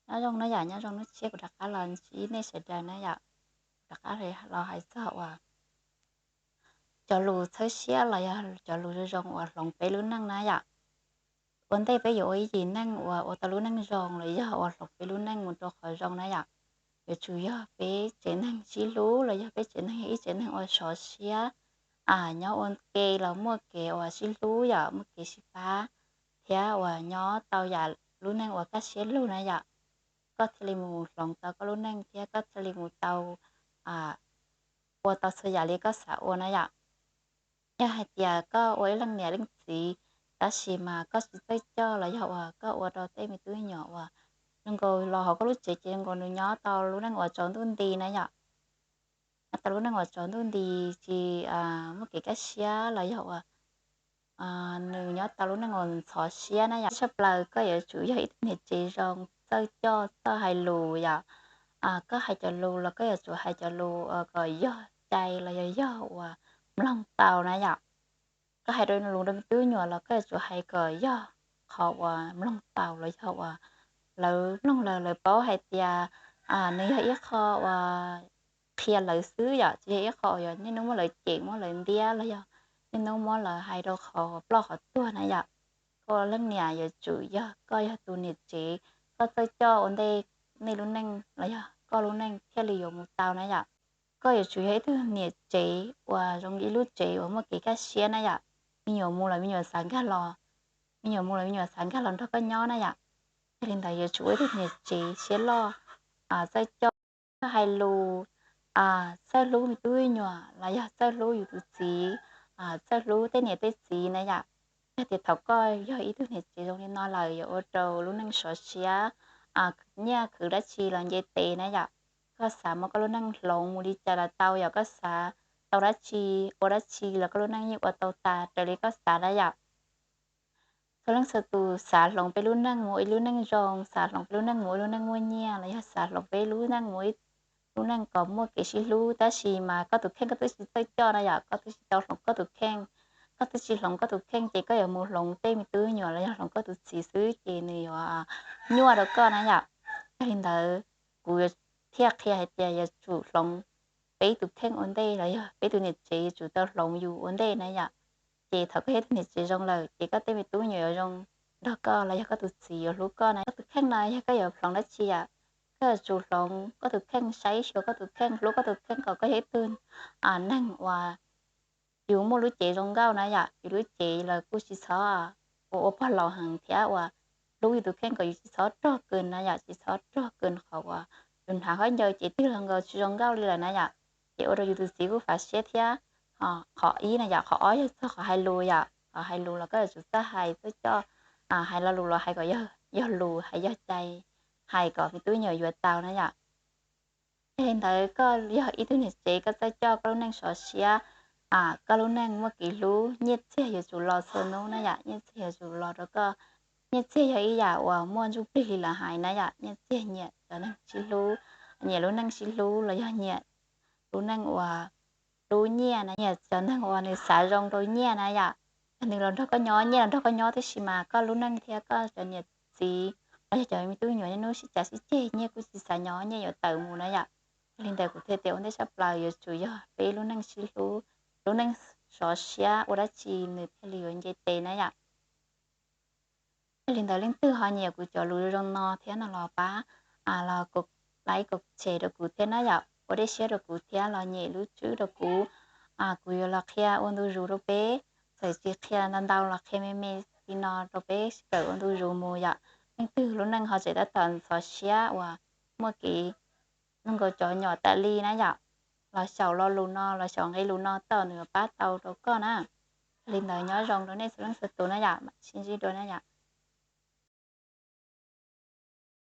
Nyob zoo na yom, nyob zoo hnub tshiab kuv rov qab los ntsib nej sawv daws na yom. Rov qab los hais txog uas cov lus txhawb siab los yog cov lus zoo zoo uas hloov peb lub neej na yom. Ua ntej peb yuav ua ib yim neej uas ua tau lub neej zoo los yog uas hloov peb lub neej mus rau qhov zoo na yom, yuav tsum yog peb tsev neeg sib hlub los yog peb tsev neeg yog ib tsev neeg uas sov siab, nyob ua ke los muaj kev uas sib hlub yom, muaj kev sib pab, thiab uas nyob tau yam lub neej uas kaj siab lug na yom. Koj thiaj li mus hloov tau koj lub neej thiab koj thiaj li mus tau ua tau txhua yam li koj xav ua na yom. Yog hais tias koj ua ib leej niam leej txiv tab sis mas koj tsis txawj coj los yog uas koj ua rau tej me tub me nyuam uas zoo nkaus los hauv koj lub tsev ces zoo nkaus nws nyob tau lub neej uas tsaus ntuj nti na yom. Nyob tau lub neej uas tsaus ntuj nti, tsis muaj kev kaj siab los yog uas nws nyob tau lub neej uas ntxhov siab na yom. Tshaj plaws koj yuav tsum yog ib tug niam tsev zoo, txawj coj txawj hais lus yom. Koj hais cov lus los koj yuav tsum hais cov lus kom yog cai los yog yog uas mloog tau na yom. Koj hais rau lus rau me tub me nyuam los koj yuav tsum hais kom yog qhov uas mloog tau los yog uas lawv mloog lawm lawv paub hais tias nws yog ib qho uas qhia lawv xwb yom, tsis yog ib qho uas yog niaj hnub muab lawv cem muab lawv ntiab los yog niaj hnub muab lawv hais rau qhov ploj qhov tuag na yom. Koj leej niam yuav tsum yog koj yog tus niam tsev, koj txawj coj ua ntej nej lub neej los yog koj lub neej thiaj li yuav mus tau na yom. Koj yuav tsum yog ib tug niam tsev uas zoo li ib lub tsev uas muaj kev kaj siab na yom. Me nyuam mus los me nyuam xav nkag los, me nyuam mus los me nyuam xav nkag los nrog koj nyob na yom. Yog li ntawd yuav tsum ua ib tug niam tsev siab loj, txawj coj, txawj hais lus, txawj hlub me tub me nyuam los yog txawj hlub yus tus txiv, txawj hlub tej niam tej txiv na yom. Yog tias thaum koj yog ib tug niam tsev zoo li no lawm yuav ua rau lub neej sov siab, nyiaj khwv dab tsi los nce tes na yom. Koj xav muab koj lub neej hloov mus li cas los tau yom, koj xav tau dab tsi, ua dab tsi los koj lub neej yeej ua tau tas raws li koj xav na yom. Txhua leej txhua tus xav hloov peb lub neej mus ib lub neej zoo, xav hloov peb lub neej mus ib lub neej muaj nyiaj los yog xav hloov peb lub neej mus ib lub neej kom muaj kev sib hlub, tab sis mas koj tus kheej koj twb tsis txawj coj na yom, koj twb tsis tau hloov koj tus kheej. Koj twb tsis hloov koj tus kheej ces koj yuav mus hloov tej me tub me nyuam los yog hloov koj tus txiv xwb ces nws yuav nyuaj rau koj na yom. Yog li ntawd, kuv thiaj qhia hais tias yuav tsum hloov peb tus kheej ua ntej los yog peb tus niam tsev yuav tsum tau hloov yus ua ntej na yom. Ces thaum koj yog ib tug niam tsev zoo lawm ces koj tej me tub me nyuam yuav zoo nrog koj los yog koj tus txiv yuav hlub koj na. Koj tus kheej no yog koj yuav hloov dab tsi yom? Koj yuav tsum hloov koj tus kheej, saib xyuas koj tus kheej, hlub koj tus kheej kom koj yog ib tug neeg uas yus muaj lub cev zoo nkauj na yom, yus lub cev los kuj tsis txhob ua ua pog laus heev thiab uas hlub yus tus kheej kom yus tsis txhob rog kws na yom, tsis txhob rog kws qhov uas yus hnav khaub ncaws ces twg los nkaus tsis zoo nkauj li lawm na yom. Ces ua rau yus tus txiv kuj fav siab thiab. Qhov ib na yom, qhov ob yog txog qhov hais lus yom, qhov hais lus los koj yuav tsum txawj hais txawj coj, hais lo lus los hais kom yog lus, hais yog cai, hais kom me tub me nyuam yuav tau na yom. Yog li ntawd koj yog ib tug niam tsev koj txawj coj koj lub neej sov siab, koj lub neej muaj kev hlub, nyiaj txiag yuav tsum los txhua hnub na yom, nyiaj txiag yuav tsum los rau koj. Nyiaj txiag yog ib yam uas muaj ntsuj plig li lawv hais na yom, nyiaj txiag nyiam cov neeg sib hlub, nyiam lub neej sib hlub los yog nyiam lub neej uas hlub nyiaj na, nyiam cov neeg uas nws xav zoo rau nyiaj na yom. Yog nws los nrog koj nyob, nyiaj los nrog koj nyob tib si mas koj lub neej thiab koj cov niam txiv los yog cov me tub me nyuam niaj hnub sib cav sib ceg, nyiaj kuj tsis xav nyob, nyiaj yuav tawm mus na yom. Yog li ntawd kuv thiaj tias ua ntej tshaj plaws yuav tsum yog peb lub neej sib hlub, lub neej sov siab, ua dab tsi nws thiaj li yuav nce tes na yom. Yog li ntawd leej twg ho nyiam kuv cov lus zoo no thiab no los pab los like, share rau kuv thiab na yom, ua dej siab rau kuv thiab los nyem lub tswb rau kuv. Kuv yuav los qhia ua ntu zus rau peb, txawm tsis qhia ntau ntau los qhia me me li no rau peb sib kawm ua ntu zus mus yom. Leej twg lub neej ho tseem tab tom ntxhov siab uas muaj kev zoo nkaus cov nyom tas li na yom, los xyaum lo lus no, los xyaum nqe lus no tau nws pab tau rau koj na. Yog li ntawd nyob zoo rau nej txhua leej txhua tus na yom, mam sib ntsib dua na yom.